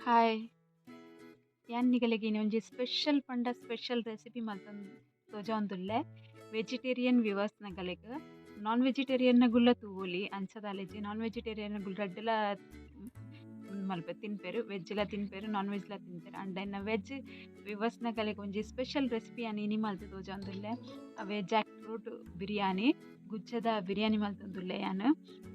Hi, ಯಾನ್ ನಿಗಲೆಗ್ ಇನಿ ಒಂಜಿ ಸ್ಪೆಷಲ್ ಪಂಡ ಸ್ಪೆಷಲ್ ರೆಸಿಪಿ ಮಲ್ತೊಂದು ತೋಜಾವೊಂದುಲ್ಲೆ. ವೆಜಿಟೇರಿಯನ್ ವ್ಯೂವರ್ಸ್ ನಗಲೆಗ್ ನಾನ್ ವೆಜಿಟೇರಿಯನ್ ನಗುಲ್ಲ ತೂವೊಲಿ ಅಂಚದಾಲೆಜಿ ನಾನ್ ವೆಜಿಟೇರಿಯನ್ ನಗುಲ್ ರಡ್ಡಲ ಮಲ್ಪೆ ತಿನ್ಪೆರ್, ವೆಜ್ಲ ತಿನ್ಪೆರ್, ನಾನ್ ವೆಜ್ಲ ತಿನ್ಪೆರ್. ಅಂಡ ಇನ್ನ ವೆಜ್ ವ್ಯೂವರ್ಸ್ ನಗಲೆಗ್ ಒಂಜಿ ಸ್ಪೆಷಲ್ ರೆಸಿಪಿ ಯಾನ್ ಇನಿ ಮಲ್ತ್ ತೋಜಾವೊಂದುಲ್ಲೆ. ಅವೇ ಜಾಕ್ ಫ್ರೂಟ್ ಬಿರಿಯಾನಿ, ಗುಜ್ಜದ ಬಿರಿಯಾನಿ ಮಲ್ತೊಂದುಲ್ಲೆ ಯಾನ್.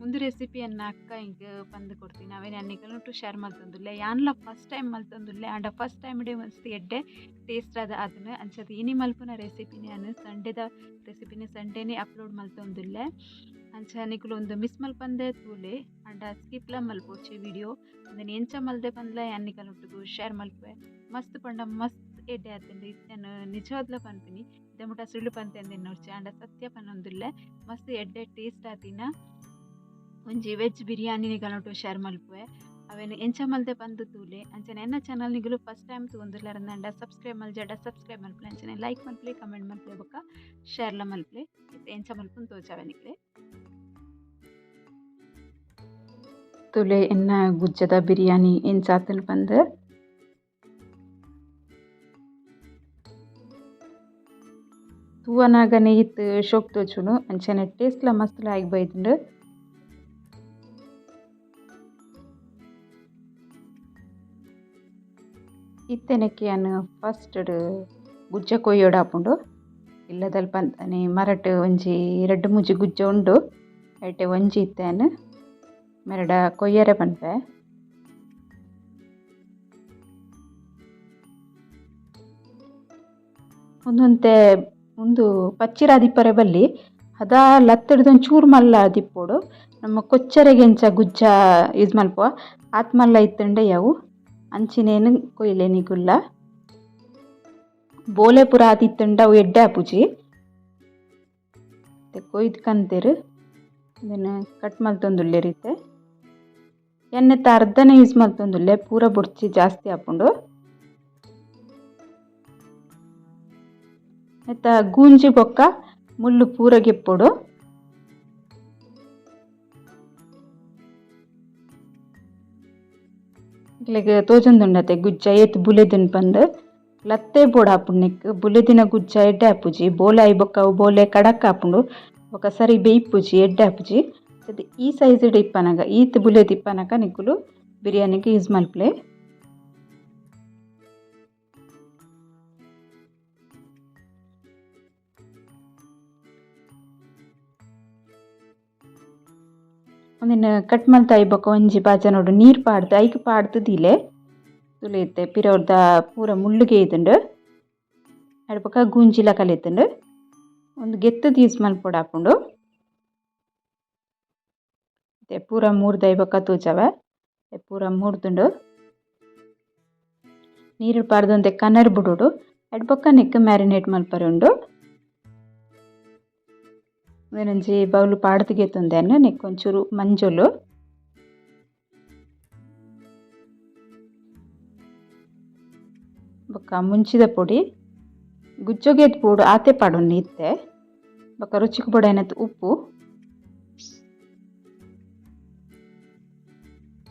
ಉಂದು ರೆಸಿಪಿ ಎನ್ನ ಅಕ್ಕ ಎಂಕ್ ಪಂದ್ ಕೊರ್ತಿನಿ. ಅವೆನ್ ಯಾನ್ ನಿಕಲ್ನೊಟ್ಟು ಶೇರ್ ಮಲ್ತೊಂದುಲ್ಲೆ. ಯಾನ್ಲ ಫಸ್ಟ್ ಟೈಮ್ ಮಲ್ತೊಂದುಲ್ಲೆ. ಆಂಡ ಫಸ್ಟ್ ಟೈಮ್ ಡೇ ಮಸ್ತ್ ಎಡ್ಡೆ ಟೇಸ್ಟ್ ಆದ್ ಆತುಂಡು. ಅಂಚಾದ್ ಇನಿ ಮಲ್ಪುನ ರೆಸಿಪಿನ್ ಯಾನ್ ಸಂಡೇದ ರೆಸಿಪಿನ್ ಸಂಡೇನೆ ಅಪ್ಲೋಡ್ ಮಲ್ತೊಂದುಲ್ಲೆ. ಅಂಚ ನಿಕುಲು ಉಂದು ಮಿಸ್ ಮಲ್ಪಂದೆ ತೂಲೆ. ಆಂಡ ಸ್ಕಿಪ್ಲ ಮಲ್ಪೊಡ್ಚಿ ವಿಡಿಯೋ. ಉಂದೆನ್ ಎಂಚ ಮಲ್ದೆ ಪಂದ್ಲ ಯಾನ್ ನಿಕಲ್ನೊಟ್ಟುಗು ಶೇರ್ ಮಲ್ಪುವೆ. ಮಸ್ತ್ ಪಂಡ ಮಸ್ತ್ ಎಡ್ಡೆ ಆತುಂಡು. ಯಾನ್ ನಿಜವಾದ್ಲ ಪನ್ಪಿನಿ ಇತ್ತೆ ಮುಟ ಸುಳ್ಳು ಪಂತೆ ನೋಡ್ಚಿ. ಆಂಡ ಸತ್ಯ ಪನೊಂದುಲ್ಲೆ. ಮಸ್ತ್ ಎಡ್ಡೆ ಟೇಸ್ಟ್ ಆತಿನ ಒಂಜಿ ವೆಜ್ ಬಿರಿಯಾನಿ ನಿಕಲ್ನೊಟ್ಟು ಶೇರ್ ಮಲ್ಪುವೆ. ಅವೆನ್ ಎಂಚ ಮಲ್ದೆ ಪಂದ್ ತೂಲೆ. ಅಂಚನೆ ಎನ್ನ ಚಾನಲ್ ನಿಗುಲು ಫಸ್ಟ್ ಟೈಮ್ ತೂವೊಂದುಲ್ಲೆರ್ ಸಬ್ಸ್ಕ್ರೈಬ್ ಮಲ್ಜಡ ಸಬ್ಸ್ಕ್ರೈಬ್ ಮಲ್ಪುಲೆ. ಅಂಚನೆ ಲೈಕ್ ಮಲ್ಪುಲೆ, ಕಮೆಂಟ್ ಮಲ್ಪುಲೆ, ಬೊಕ್ಕ ಶೇರ್ಲ ಮಲ್ಪುಲೆ. ಇತ್ತೆ ಎಂಚ ಮಲ್ಪುನ ತೋಜಾವೆ ನಿಕ್ಲೆ. ತೂಲೆ ಎನ್ನ ಗುಜ್ಜದ ಬಿರಿಯಾನಿ ಎಂಚ ಆತುಂಡು ಪಂದ್. ತೂವನಾಗನೆ ಇತ್ ಶೋಕ್ ತೋಜುಂಡು. ಅಂಚನೆ ಟೇಸ್ಟ್ಲ ಮಸ್ತ್ ಲಾಯ್ಕ್ ಬೈದುಂಡು. ಇತ್ತೆನಕ್ಕೆ ಯಾನ್ ಫಸ್ಟ್ ಗುಜ್ಜ ಕೊಯ್ಯೋಡಾಪುಂಡು. ಇಲ್ಲದಲ್ಪ ಅಂತಾನೆ ಮರಟ್ ಒಂಜಿ ರಡ್ಡ್ ಮೂಜಿ ಗುಜ್ಜ ಉಂಡು. ಐಟೆ ಒಂಜಿ ಇತ್ತೆ ಯಾನ್ ಮೆರಡ ಕೊಯ್ಯರೆ ಪನ್ಪೆ. ಉಂದೊಂತೆ ಉಂದು ಪಚ್ಚಿರಾದಿಪ್ಪರೆ ಬಲ್ಲಿ ಅದ ಲತ್ತಡ್ದ್ ಒಂಚೂರು ಮಲ್ಲ ಆದಿಪ್ಪೊಡು. ನಮ್ಮ ಕೊಚ್ಚರೆಗೆ ಎಂಚ ಗುಜ್ಜ ಯೂಸ್ ಮಲ್ಪುವ ಆತ್ ಮಲ್ಲ ಇತ್ತುಂಡ ಯಾವು ಅಂಚಿನೇನು ಕೊಯ್ಲೆ ನಿಗುಲ್ಲ. ಬೋಲೆ ಪೂರ ಆದಿತ್ತುಂಡ ಅವು ಎಡ್ಡೆ ಆಪುಜಿ. ಕೊಯ್ದು ಕಂತೆರ್ ಉಂದೆನ್ ಕಟ್ ಮಲ್ತೊಂದುಲ್ಲೆರ್ ಇತ್ತೆ. ಎಣ್ಣೆತ ಅರ್ಧನೆ ಯೂಸ್ ಮಲ್ತೊಂದುಲ್ಲೆ, ಪೂರ ಬೊಡ್ಚಿ ಜಾಸ್ತಿ ಆಪುಂಡು. ನೆತ್ತ ಗೂಂಜಿ ಬೊಕ್ಕ ಮುಳ್ಳು ಪೂರ ಗೆಪ್ಪೊಡು. ನಿಕ್ಲೆಗ್ ತೋಜೊಂದುಂಡತೆ ಗುಜ್ಜ ಏತ್ ಬುಲೆದುಂಡು ಪಂದ್. ಲತ್ತೆ ಬೋಡಾಪುಂಡು ನೆಕ್ಕ್. ಬುಲೆದಿನ ಗುಜ್ಜ ಎಡ್ಡೆ ಆಪುಜಿ. ಬೋಲೆ ಆಯಿ ಬೊಕ್ಕ ಅವು ಬೋಲೆ ಕಡಕ್ ಆಪುಂಡು. ಬೊಕ್ಕ ಸರಿ ಬೇಯ್ಪುಜಿ, ಎಡ್ಡೆ ಆಪುಜಿ. ಈ ಸೈಜ್ ಇಪ್ಪನಗ ಈತ್ ಬುಲೆದ್ ಇಪ್ಪನಗ ನಿಕುಲು ಬಿರಿಯಾನಿಗ್ ಯೂಸ್ ಮಲ್ಪುಲೆ. ಉಂದೆನ್ ಕಟ್ ಮಲ್ತ್ ಬೊಕ್ಕ ಒಂಜಿ ಬಾಜನೊಡು ನೀರ್ ಪಾಡ್ದ್ ಐಕ್ ಪಾಡ್ದ್ ದೀಲೆ. ತೂಲೆ ಇತ್ತೆ ಪಿರವುದ ಪೂರ ಮುಳ್ಳುಗೆ ಇದುಂಡು. ಐಡ್ ಬೊಕ್ಕ ಗೂಂಜಿಲ ಕಲೆತುಂಡು. ಉಂದು ಗೆತ್ತುದು ಯೂಸ್ ಮಲ್ಪೊಡಾಪುಂಡು. ಇತ್ತೆ ಪೂರ ಮೂರ್ದ್ ಆಯಿ ಬೊಕ್ಕ ತೋಜಾವೆ. ಪೂರ ಮೂರ್ದುಂಡು. ನೀರು ಪಾಡ್ದ್ ಒಂತೆ ಕನರ್ ಬುಡೊಡು. ಐಡ್ ಬೊಕ್ಕ ನೆಕ್ಕ್ ಮ್ಯಾರಿನೇಟ್ ಮಲ್ಪರೆ ಉಂಡು. ಉಂದೆನೊಂಜಿ ಬೌಲ್ ಪಾಡ್ದ್ ಗೆತೊಂದೆ ನೆಕ್ಕ್ ಒಂಚೂರು ಮಂಜೊಲು. ಬೊಕ್ಕ ಮುಂಚಿದ ಪೊಡಿ. ಗುಜ್ಜೊಗೆದ್ ಪೋಡು ಆತೆ ಪಾಡೊಂದು ಇತ್ತೆ. ಬೊಕ್ಕ ರುಚಿಕ್ ಬೋಡಾಯಿನಾತ್ ಉಪ್ಪು.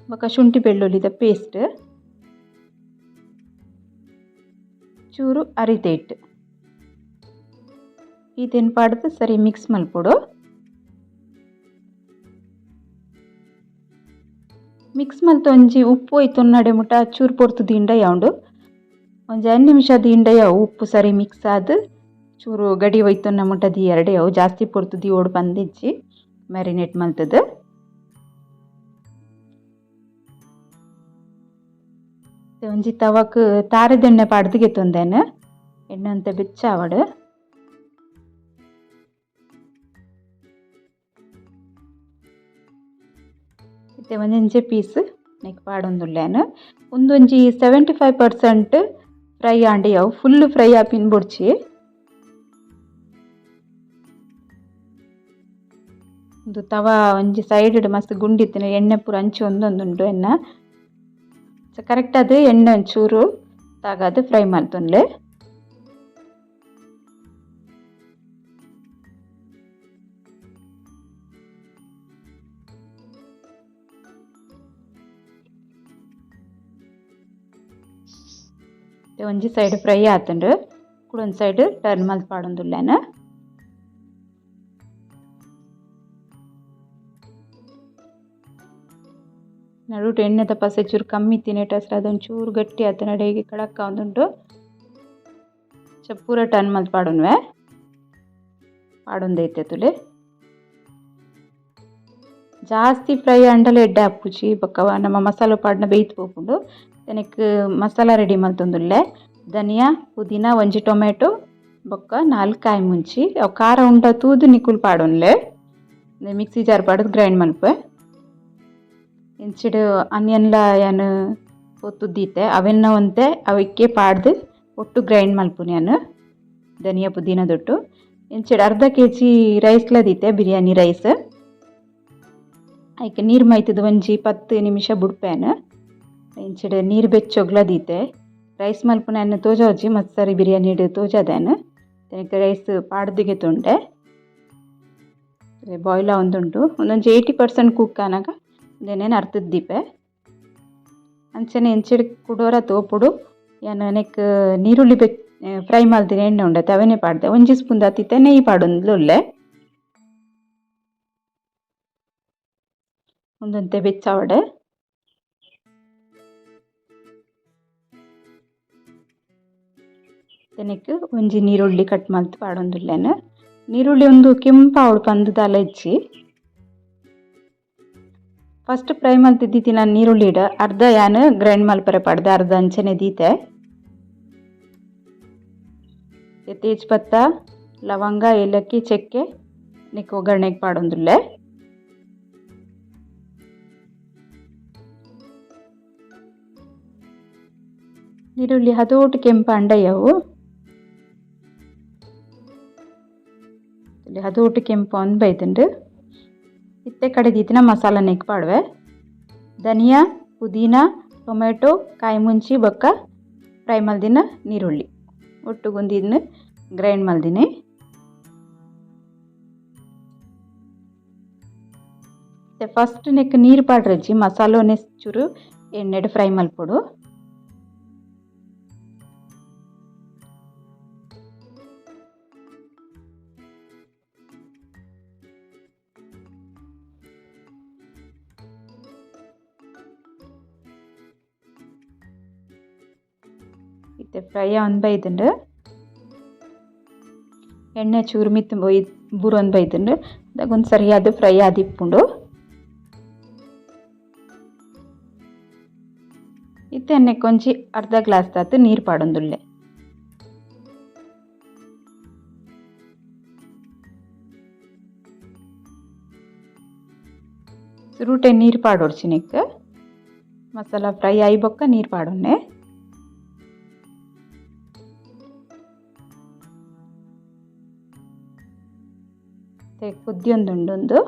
ಬೊಕ್ಕ ಶುಂಠಿ ಬೆಳ್ಳುಳ್ಳಿದ ಪೇಸ್ಟ್. ಚೂರು ಅರಿತ ಹಿಟ್ಟು. ಈತೆನ್ ಪಾಡ್ದ್ ಸರಿ ಮಿಕ್ಸ್ ಮಲ್ಪೊಡು. ಮಿಕ್ಸ್ ಮಲ್ತ್ ಒಂಜಿ ಉಪ್ಪು ಒಯ್ತೊನ್ನಡೆ ಮುಟ ಚೂರು ಪೊರ್ತು ದೀಂಡ ಯಾವುಂಡು. ಒಂಜಿ 5 ನಿಮಿಷ ದೀಂಡ ಯಾವು ಉಪ್ಪು ಸರಿ ಮಿಕ್ಸ್ ಆದ್ ಚೂರು ಗಡಿ ಒಯ್ತೊನ್ನ ಮುಟ ದೀಯರಡೆ ಯಾವು. ಜಾಸ್ತಿ ಪೊರ್ತು ದೀವೊಡು ಪಂದಿಜ್ಜಿ ಮ್ಯಾರಿನೇಟ್ ಮಲ್ತುದು. ಒಂಜಿ ತವಕ್ ತಾರೆದೆಣ್ಣೆ ಪಾಡ್ದ್ ಗೆತೊಂದೆನ್. ಎಣ್ಣೆ ಒಂತೆ ಬೆಚ್ಚ ಆವಡ್. ಇತ್ತೆ ಒಂಜೊಂಜೆ ಪೀಸ್ ನೆಕ್ ಪಾಡೊಂದುಲ್ಲೆ ಯಾನ್. ಉಂದೊಂಜಿ 75% ಫ್ರೈ ಆಂಡ ಯಾವು. ಫುಲ್ ಫ್ರೈ ಆಪಿನ ಬೊಡ್ಚಿ. ಉಂದು ತವ ಒಂಜಿ ಸೈಡ್ ಡ್ ಮಸ್ತ್ ಗುಂಡಿ ಇತ್ತಿನ ಎಣ್ಣೆ ಪೂರ ಅಂಚಿ ಒಂದೊಂದುಂಡು ಎನ್ನ. ಕರೆಕ್ಟ್ ಆದ್ ಎಣ್ಣೆ ಒಂಚೂರು ತಾಗಾದ್ ಫ್ರೈ ಮಲ್ತೊನ್ಲೆ. ಒಂಜಿ ಸೈಡ್ ಫ್ರೈ ಆತುಂಡು ಕುಡೊಂದು ಸೈಡ್ ಟರ್ನ್ ಮಲ್ತ್ ಪಾಡೊಂದುಲ್ಲೆನ. ನಡುಟು ಎಣ್ಣೆದ ಪಸೆ ಚೂರು ಕಮ್ಮಿ ತಿನೇಟ ಅದೊಂಚೂರು ಗಟ್ಟಿ ಆತು ನಡೆಗೆ ಕಡಕ್ಕ ಒಂದುಂಟು ಪೂರ ಟರ್ನ್ ಮಲ್ತ್ ಪಾಡೊನ್ವೆ ಪಾಡೊಂದೈತೆ ತುಲೆ. ಜಾಸ್ತಿ ಫ್ರೈ ಆಂಡಲ ಎಡ್ಡೆ ಆಪುಜಿ ಬೊಕ್ಕ ನಮ್ಮ ಮಸಾಲೆ ಪಾಡ್ನ ಬೇಯ್ತ್ ಪೋಪುಂಡು. ತೆನೆಕ್ ಮಸಾಲ ರೆಡಿ ಮಲ್ತೊಂದುಲ್ಲೆ. ಧನಿಯಾ ಪುದೀನ ಒಂಜಿ ಟೊಮೆಟೊ ಬೊಕ್ಕ 4 ಕಾಯಿ ಮುಂಚಿ ಅವು ಖಾರ ಉಂಡ ತೂದು ನಿಕುಲು ಪಾಡೊನ್ಲೆ. ಮಿಕ್ಸಿ ಜಾರ್ ಪಾಡ್ದು ಗ್ರೈಂಡ್ ಮಲ್ಪೆ. ಇಂಚಿಡ್ ಆನಿಯನ್ಲ ಯಾನ್ ಪೊತ್ತುದೀತೆ ಅವೆನ್ನ ಒಂತೆ ಅವಕ್ಕೆ ಪಾಡ್ದು ಒಟ್ಟು ಗ್ರೈಂಡ್ ಮಲ್ಪುನಿ ಯಾನ್ ಧನಿಯಾ ಪುದೀನ ದೊಟ್ಟು. ಇಂಚಿಡ್ ಅರ್ಧ ಕೆಜಿ ರೈಸ್ಲ ದೀತೆ ಬಿರಿಯಾನಿ ರೈಸ್. ಐಕ್ ನೀರು ಮೈತುದು ಒಂಜಿ 10 ನಿಮಿಷ ಬುಡ್ಪೇನ್. ಇಂಚಿಡ್ ನೀರು ಬೆಚ್ಚೊಗ್ಲ ದೀತೆ. ರೈಸ್ ಮಲ್ಪುನ ಯಾನ್ ತೋಜಾವುಜಿ ಮಸ್ತ್ ಸರಿ ಬಿರಿಯಾನಿ ತೋಜಾದೇನ್. ತೆನಕ್ ರೈಸ್ ಪಾಡ್ದಿಗೆ ತುಂಡೆ ಬಾಯ್ಲ್ ಆವೊಂದುಂಡು. ಒಂದೊಂಜಿ 80% ಕುಕ್ ಆನಗ ಉಂದೆನ್ ಅರ್ತುದು ದೀಪೆ. ಅಂಚನೆ ಇಂಚಿಡ್ ಕುಡೊರ ತೋಪುಡು ಯಾನ್ ನೆಕ್ ನೀರುಳ್ಳಿ ಫ್ರೈ ಮಲ್ತಿನ ಎಣ್ಣೆ ಉಂಡತೆ ಅವೆನೆ ಪಾಡ್ದೆ. ಒಂಜಿ ಸ್ಪೂನ್ ದಾತ್ ನೆಯ್ಯಿ ಪಾಡೊಂದುಲ್ಲೆ. ಉಂದೊಂತೆ ಬೆಚ್ಚಾವಡ್. ತೆನೆಕ್ ಒಂಜಿ ನೀರುಳ್ಳಿ ಕಟ್ ಮಲ್ತ್ ಪಾಡೊಂದುಲ್ಲೆನ್. ನೀರುಳ್ಳಿ ಉಂದು ಕೆಂಪಾವೊಡು ಪಂದ್ ದಾಲ ಇಜ್ಜಿ. ಫಸ್ಟ್ ಫ್ರೈ ಮಲ್ತ್ ದೀತಿನ ನೀರುಳ್ಳಿಡ್ ಅರ್ಧ ಯಾನ್ ಗ್ರೈಂಡ್ ಮಲ್ಪರೆ ಪಾಡ್ದೆ, ಅರ್ಧ ಅಂಚನೆ ದೀತೆ. ತೇಜ್ ಪತ್ತ ಲವಂಗ ಏಲಕ್ಕಿ ಚಕ್ಕೆ ನೆಕ್ ಒಗ್ಗರಣೆಗೆ ಪಾಡೊಂದುಲ್ಲೆ. ನೀರುಳ್ಳಿ ಹದೋಟು ಕೆಂಪಾಂಡ ಅವು ಹದೋಟು ಕೆಂಪು ಅಂದ್ ಬೈದುಂಡು. ಇತ್ತೆ ಕಡೆ ದೀತಿನ ಮಸಾಲ ನೆಕ್ ಪಾಡುವೆ. ಧನಿಯಾ ಪುದೀನ ಟೊಮೆಟೊ ಕಾಯಿ ಮುಂಚಿ ಬೊಕ್ಕ ಫ್ರೈ ಮಲ್ದಿನ ನೀರುಳ್ಳಿ ಒಟ್ಟುಗೊಂದು ಗ್ರೈಂಡ್ ಮಲ್ದಿನಿ. ಫಸ್ಟ್ ನೆಕ್ ನೀರು ಪಾಡ್ರಜ್ಜಿ ಮಸಾಲೋನೆ ಚೂರು ಎಣ್ಣೆಡ್ ಫ್ರೈ ಮಲ್ಪೊಡು. ಇತ್ತೆ ಫ್ರೈ ಆವೊಂದು ಬೈದುಂಡು. ಎಣ್ಣೆ ಚೂರು ಮಿತ್ತ್ ಬೂರೊಂದು ಬೈದುಂಡು. ಅದಾಗ ಸರಿಯಾದ ಫ್ರೈ ಆದಿಪ್ಪುಂಡು. ಇತ್ತೆ ಎಣ್ಣೆಕ್ ಒಂಜಿ ಅರ್ಧ ಗ್ಲಾಸ್ ದಾತ್ ನೀರು ಪಾಡೊಂದುಲ್ಲೆ. ಸುರುಟೆ ನೀರು ಪಾಡೊಡ್ಚಿ ನೆಕ್ ಮಸಾಲ ಫ್ರೈ ಆಯಿ ಬೊಕ್ಕ ನೀರು ಪಾಡೊನ್ನೆ. ಕುದ್ಯೊಂದುಂಡು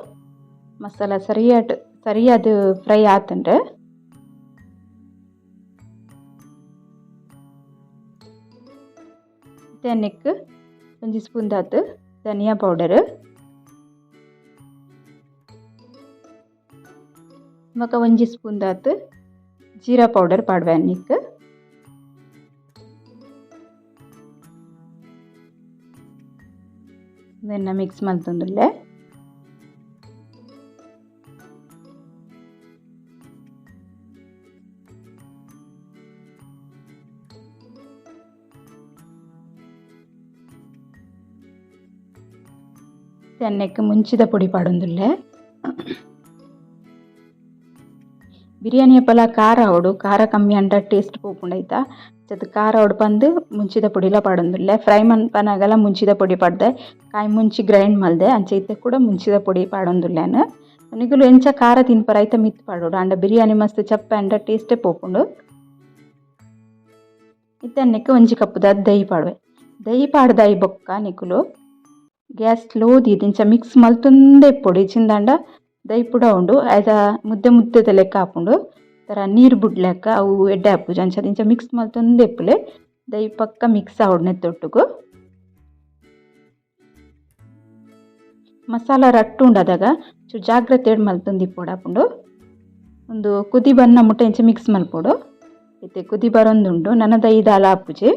ಮಸಾಲ ಸರಿಯಾದ ಸರಿಯಾದ ಫ್ರೈ ಆತುಂಡು. ನೆಕ್ ಒಂಜಿ ಸ್ಪೂನ್ ದಾತ್ ಧನಿಯಾ ಪೌಡರ್ ಬೊಕ ಒಂಜಿ ಸ್ಪೂನ್ ದಾತ್ ಜೀರಾ ಪೌಡರ್ ಪಾಡುವೆ ನೆಕ್. ಉಂದೆನ್ನ ಮಿಕ್ಸ್ ಮಲ್ತೊಂದುಲ್ಲೆ. ನೆಕ್ ಮುಂಚಿದ ಪೊಡಿ ಪಾಡೊಂದುಲ್ಲೆ. ಬಿರಿಯಾನಿ ಅಪಲ ಖಾರ ಆವೊಡು, ಖಾರ ಕಮ್ಮಿ ಆಂಡ ಟೇಸ್ಟ್ ಪೋಪುಂಡು ಐತ. ಅಂಚಾದ್ ಖಾರ ಆವೊಡು ಪಂದ್ ಮುಂಚಿದ ಪೊಡಿಲ ಪಾಡೊಂದುಲ್ಲೆ. ಫ್ರೈ ಮನ್ಪನಗಲ ಮುಂಚಿದ ಪೊಡಿ ಪಾಡ್ದೆ, ಕಾಯಿ ಮುಂಚಿ ಗ್ರೈಂಡ್ ಮಲ್ದೆ, ಅಂಚ ಇತ್ತೆ ಕೂಡ ಮುಂಚಿದ ಪೊಡಿ ಪಾಡೊಂದುಲ್ಲೆ ಯಾನ್. ನಿಕುಲು ಎಂಚ ಖಾರ ತಿನ್ಪರ ಐತ ಮಿತ್ತ್ ಪಾಡೊಡು, ಆಂಡ ಬಿರಿಯಾನಿ ಮಸ್ತ್ ಚಪ್ಪೆ ಆಂಡ ಟೇಸ್ಟೇ ಪೋಪುಂಡು. ಇತ್ತೆ ನೆಕ್ಕ್ ಒಂಜಿ ಕಪ್ಪುದ ದಹಿ ಪಾಡುವೆ. ದಹಿ ಪಾಡ್ದಾಯಿ ಬೊಕ್ಕ ನಿಕುಲು ಗ್ಯಾಸ್ ಸ್ಲೋ ದೀದ್ ಇಂಚ ಮಿಕ್ಸ್ ಮಲ್ತೊಂದೇ ಇಪ್ಪೊಡು. ಇಜ್ಜಿಂದಾಂಡ ದಹಿ ಪೂರ ಉಂಡು ಐತ ಮುದ್ದೆ ಮುದ್ದೆದ ಲೆಕ್ಕ ಆಪುಂಡು. ತರ ನೀರು ಬುಡ್ಲೆಕ್ಕ ಅವು ಎಡ್ಡೆ ಆಪುಜಿ. ಅಂಚಾದ್ ಇಂಚ ಮಿಕ್ಸ್ ಮಲ್ತೊಂದೇ ಇಪ್ಪುಲೆ. ದಹಿ ಪಕ್ಕ ಮಿಕ್ಸ್ ಆವೊಡು ನೆತ್ತೊಟ್ಟುಗು. ಮಸಾಲ ರಟ್ಟ್ ಉಂಡು ಅದಗ ಚೂರು ಜಾಗ್ರತೆಡ್ ಮಲ್ತೊಂದು ಇಪ್ಪೊಡಾಪುಂಡು. ಉಂದು ಕುದಿ ಬನ್ನ ಮುಟ್ಟ ಇಂಚ ಮಿಕ್ಸ್ ಮಲ್ಪೊಡು. ಇತ್ತೆ ಕುದಿ ಬರೊಂದುಂಡು ನನದ ಈ ದಾಲ ಆಪುಜಿ.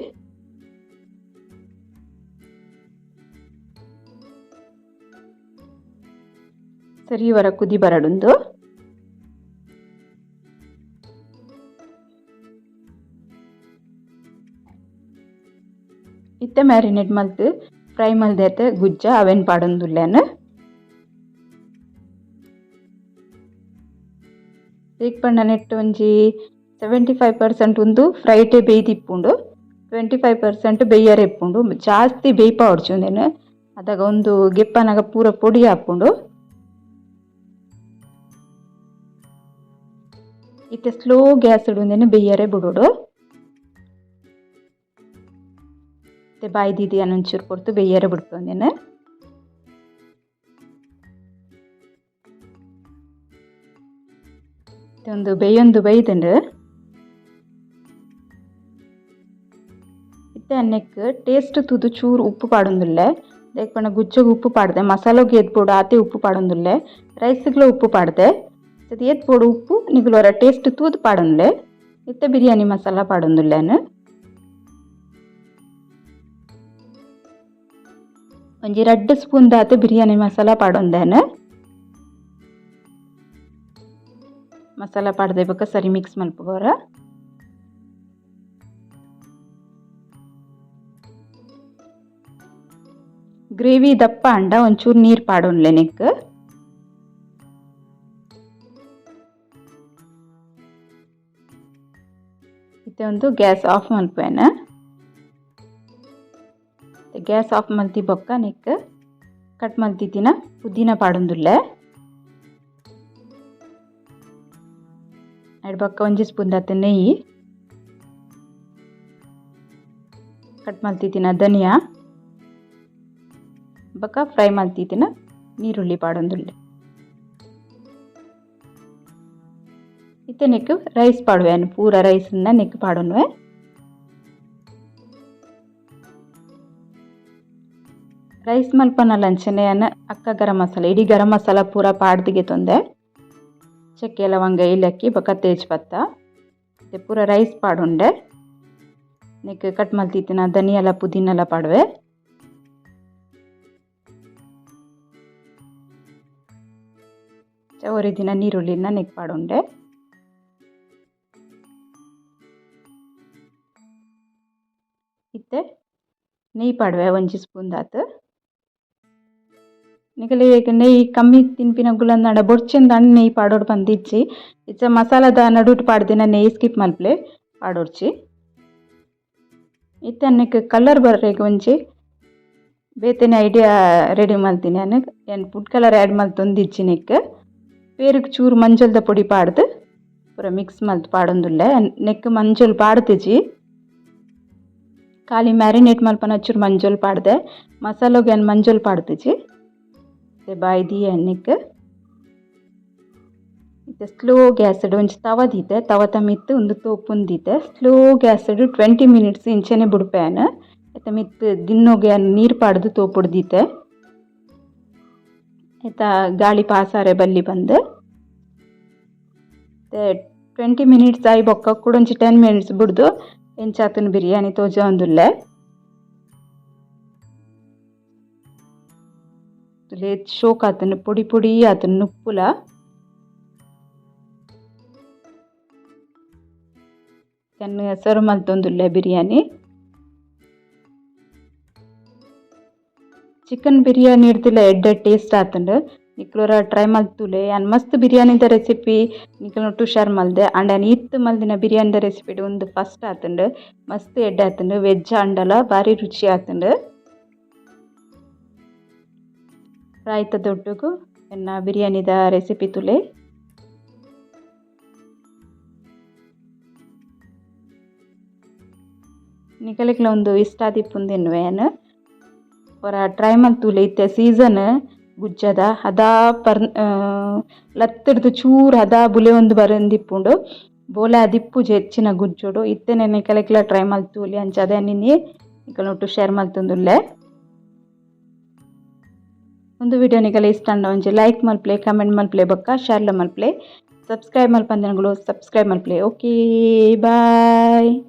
ಸರಿ ವರ ಕುದಿ ಬರಡುಂದು. ಇತ್ತೆ ಮ್ಯಾರಿನೇಟ್ ಮಲ್ತ್ ಫ್ರೈ ಮಲ್ದೇತೆ ಗುಜ್ಜ ಅವೆನ್ ಪಾಡೊಂದುಲ್ಲೇನ್. ದೇಕ್ ಪಂಡ ನೆಟ್ಟ್ ಒಂಜಿ 75% ಉಂದು ಫ್ರೈಟೇ ಬೇಯ್ದಿಪ್ಪುಂಡು, 25% ಬೇಯರೆ ಇಪ್ಪುಂಡು. ಜಾಸ್ತಿ ಬೇಯ್ಪಾವೊಡ್ಚಿ ಉಂದೆನ್, ಅದಗ ಉಂದು ಗೆಪ್ಪನಗ ಪೂರ ಪೊಡಿ ಆಪುಂಡು. ಇತ್ತೆ ಸ್ಲೋ ಗ್ಯಾಸ್ ಉಂದೆನ್ ಬೇಯರೆ ಬುಡೊಡು. ಇತ್ತೆ ಬಾಯಿ ದೀದ್ ಯಾನ್ ಒಂಚೂರು ಪೊರ್ತು ಬೇಯರೆ ಬುಡ್ಪೆ ಉಂದೆನ್. ಉಂದು ಬೇಯೊಂದು ಬೈದ್ಂಡ್. ಇತ್ತೆ ನೆಕ್ಕ್ ಟೇಸ್ಟ್ ತೂದು ಚೂರು ಉಪ್ಪು ಪಾಡೊಂದುಲ್ಲೆ. ದಾಯೆಗ್ ಪಂಡ ಗುಜ್ಜಗ್ ಉಪ್ಪು ಪಾಡ್ದೆ, ಮಸಾಲಗ್ ಏತ್ ಬೋಡು ಆತೆ ಉಪ್ಪು ಪಾಡೊಂದುಲ್ಲೆ, ರೈಸ್ಗ್ಲ ಉಪ್ಪು ಪಾಡ್ದೆ. ಏತ್ ಬೋಡು ಉಪ್ಪು ನಿಗುಲು ಒರ ಟೇಸ್ಟ್ ತೂದು ಪಾಡೊನ್ಲೆ. ಇತ್ತೆ ಬಿರಿಯಾನಿ ಮಸಾಲ ಪಾಡೊಂದುಲ್ಲೆ ಯಾನ್. ಒಂಜಿ ರಡ್ಡ್ ಸ್ಪೂನ್ ದಾತ್ ಬಿರಿಯಾನಿ ಮಸಾಲ ಪಾಡೊಂದೆ ಯಾನ್. ಮಸಾಲ ಪಾಡ್ದೆ ಬೊಕ್ಕ ಸರಿ ಮಿಕ್ಸ್ ಮಲ್ಪುವರ. ಗ್ರೇವಿ ದಪ್ಪ ಆಂಡ ಒಂಚೂರು ನೀರು ಪಾಡೊನ್ಲೆ ನೆಕ್ಕ್. ಇತ್ತೆ ಉಂದು ಗ್ಯಾಸ್ ಆಫ್ ಮಲ್ಪುವೆನ್. ಗ್ಯಾಸ್ ಆಫ್ ಮಲ್ತಿ ಬೊಕ್ಕ ನೆಕ್ಕ್ ಕಟ್ ಮಲ್ತಿತ್ತಿನ ಪುದೀನ ಪಾಡೊಂದುಲ್ಲೆ. ಐಡ್ ಬೊಕ್ಕ ಒಂಜಿ ಸ್ಪೂನ್ ದಾತ್ ನೆಯ್ಯಿ, ಕಟ್ ಮಲ್ತಿತ್ತಿನ ಧನಿಯಾ ಬೊಕ್ಕ ಫ್ರೈ ಮಲ್ತಿತ್ತಿನ ನೀರುಳ್ಳಿ ಪಾಡೊಂದುಲ್ಲೆ. ಇತ್ತೆ ನೆಕ್ಕ್ ರೈಸ್ ಪಾಡುವೆ, ಪೂರ ರೈಸ್ ನೆಕ್ಕ್ ಪಾಡೊನುವೆ. ರೈಸ್ ಮಲ್ಪನಲ ಅಂಚನೆ ಯಾನ್ ಅಕ್ಕ ಗರಂ ಮಸಾಲ ಇಡೀ ಗರಂ ಮಸಾಲ ಪೂರ ಪಾಡ್ದ್ ಗೆತೊಂದೆ. ಚಕ್ಕೆ ಲವಂಗ ಏಲಕ್ಕಿ ಬೊಕ್ಕ ತೇಜ್ ಪತ್ತ ಪೂರ ರೈಸ್ ಪಾಡೊಂಡೆ. ನೆಕ್ಕ್ ಕಟ್ ಮಲ್ತಿತ್ತಿನ ಧನಿಯಲ ಪುದೀನಲ ಪಾಡುವೆ. ಒರಿದಿನ ನೀರುಳ್ಳಿನ ನೆಕ್ ಪಾಡೊಂಡೆ. ಇತ್ತೆ ನೆಯ್ಯಿ ಪಾಡುವೆ ಒಂಜಿ ಸ್ಪೂನ್ ದಾತ್. ನಿಕಲೆಗ್ ನೆಯ್ಯಿ ಕಮ್ಮಿ ತಿನ್ಪಿನಕುಲು ಬೊಡ್ಚಿಂದಾಂಡ ನೆಯ್ಯಿ ಪಾಡೊಡು ಪಂದ್ ಇಜ್ಜಿ. ಇತ್ತೆ ಮಸಾಲದ ನಡುಟ್ ಪಾಡ್ದಿನ ನೆಯ್ಯಿ ಸ್ಕಿಪ್ ಮಲ್ಪುಲೆ, ಪಾಡೊಡ್ಚಿ. ಇತ್ತೆ ನೆಕ್ಕ್ ಕಲರ್ ಬರ್ರೆಗ್ ಒಂಜಿ ಬೇತೆನೆ ಐಡಿಯಾ ರೆಡಿ ಮಲ್ತಿನಿ ಯಾನ್. ಯಾನ್ food colour add ಮಲ್ತೊಂದಿಜ್ಜಿ ನೆಕ್ಕ್. ಪೇರುಗ್ ಚೂರು ಮಂಜಲ್ದ ಪೊಡಿ ಪಾಡ್ದ್ ಪೂರ ಮಿಕ್ಸ್ ಮಲ್ತ್ ಪಾಡೊಂದುಲ್ಲೆ. ನೆಕ್ಕ್ ಮಂಜಲ್ ಪಾಡ್ದಿಜಿ, ಖಾಲಿ ಮ್ಯಾರಿನೇಟ್ ಮಲ್ಪನ ಚೂರು ಮಂಜಲ್ ಪಾಡ್ದೆ. ಮಸಾಲಗ್ ಯಾನ್ ಮಂಜಲ್ ಪಾಡ್ದಿಜಿ. ಬಾಯಿ ದೀಯೆ ನೆಕ್ಕ್. ಇತ್ತೆ ಸ್ಲೋ ಗ್ಯಾಸ್ಡ್ ಒಂಜಿ ತವ ದೀತೆ, ತವತ ಮಿತ್ತ್ ಉಂದು ತೋಪುನ್ ದೀತೆ. ಸ್ಲೋ ಗ್ಯಾಸ್ಡ್ 20 ಮಿನಿಟ್ಸ್ ಇಂಚನೆ ಬುಡ್ಪೆ ಯಾನ್. ಐತ ಮಿತ್ತ್ ಗಿನ್ನೊಗು ಯಾನ್ ನೀರ್ ಪಾಡ್ದ್ ತೋಪುಡು ದೀತೆ, ಐತ ಗಾಳಿ ಪಾಸಾರೆ ಬಲ್ಲಿ ಪಂದ್. 20 ಮಿನಿಟ್ಸ್ ಆಯಿ ಬೊಕ್ಕ ಕುಡೊಂಜಿ 10 ಮಿನಿಟ್ಸ್ ಬುಡ್ದು ಎಂಚಾತುಂಡು ಬಿರಿಯಾನಿ ತೋಜಾವೊಂದುಲ್ಲೆ. ಶೋಕ್ ಆತುಂಡು, ಪೊಡಿ ಪೊಡಿ ಆತುಂಡು ನುಪ್ಪುಲ. ಯಾನ್ ಸರ್ವ್ ಮಲ್ತೊಂದುಲ್ಲೆ ಬಿರಿಯಾನಿ. ಚಿಕನ್ ಬಿರಿಯಾನಿ ಇಡ್ದಿಲ್ಲ ಎಡ್ಡೆ ಟೇಸ್ಟ್ ಆತುಂಡು. ನಿಕ್ಲೊರ ಟ್ರೈ ಮಲ್ತುಲೆ. ಯಾನ್ ಮಸ್ತ್ ಬಿರಿಯಾನಿದ ರೆಸಿಪಿ ನಿಕಲ್ನೊಟ್ಟು ಶೇರ್ ಮಲ್ದೆ. ಆಂಡ ಯಾನ್ ಇತ್ ಮಲ್ದಿನ ಬಿರಿಯಾನಿದ ರೆಸಿಪಿ ಉಂದು ಫಸ್ಟ್ ಆತುಂಡು. ಮಸ್ತ್ ಎಡ್ಡೆ ಆತುಂಡು. ವೆಜ್ ಆಂಡಲ ಬಾರಿ ರುಚಿ ಆತುಂಡು. ರಾಯ್ತದೊಟ್ಟುಗು ಎನ್ನ ಬಿರಿಯಾನಿದ ರೆಸಿಪಿ ತುಲೆ. ನಿಕಲೆಗ್ಲ ಉಂದು ಇಷ್ಟ ಆದಿಪ್ಪುಂದು ಎನ್ನುವೆ ಯಾನ್. ಒರ ಟ್ರೈ ಮಲ್ತುಲೆ. ಇತ್ತೆ ಸೀಸನ್ ಗುಜ್ಜದ ಹದಾ ಪರ್ ಲತ್ತುಡ್ದು ಚೂರು ಹದಾ ಬುಲೆಯೊಂದು ಬರೊಂದಿಪ್ಪುಂಡು. ಬೋಲೆ ಆದಿಪ್ಪುಜಿ ಹೆಚ್ಚಿನ ಗುಜ್ಜೊಡು. ಇತ್ತೆನೆ ನಿಕಲೆಗ್ಲ ಟ್ರೈ ಮಲ್ತುಲೆ. ಅಂಚಾದ್ ಯಾನ್ ಇನಿ ನಿಕಲ್ನೊಟ್ಟು ಶೇರ್ ಮಲ್ತೊಂದುಲ್ಲೆ. ಉಂದು ವಿಡಿಯೋ ನಿಕಲೆ ಇಷ್ಟ ಆಂಡ ಒಂಜಿ ಲೈಕ್ ಮಲ್ಪುಲೆ, ಕಮೆಂಟ್ ಮಲ್ಪುಲೆ ಬೊಕ್ಕ ಶೇರ್ಲ ಮಲ್ಪುಲೆ. ಸಬ್ಸ್ಕ್ರೈಬ್ ಮಲ್ಪಂದಿನಗುಲು ಸಬ್ಸ್ಕ್ರೈಬ್ ಮಲ್ಪಲೆ. Okay, bye.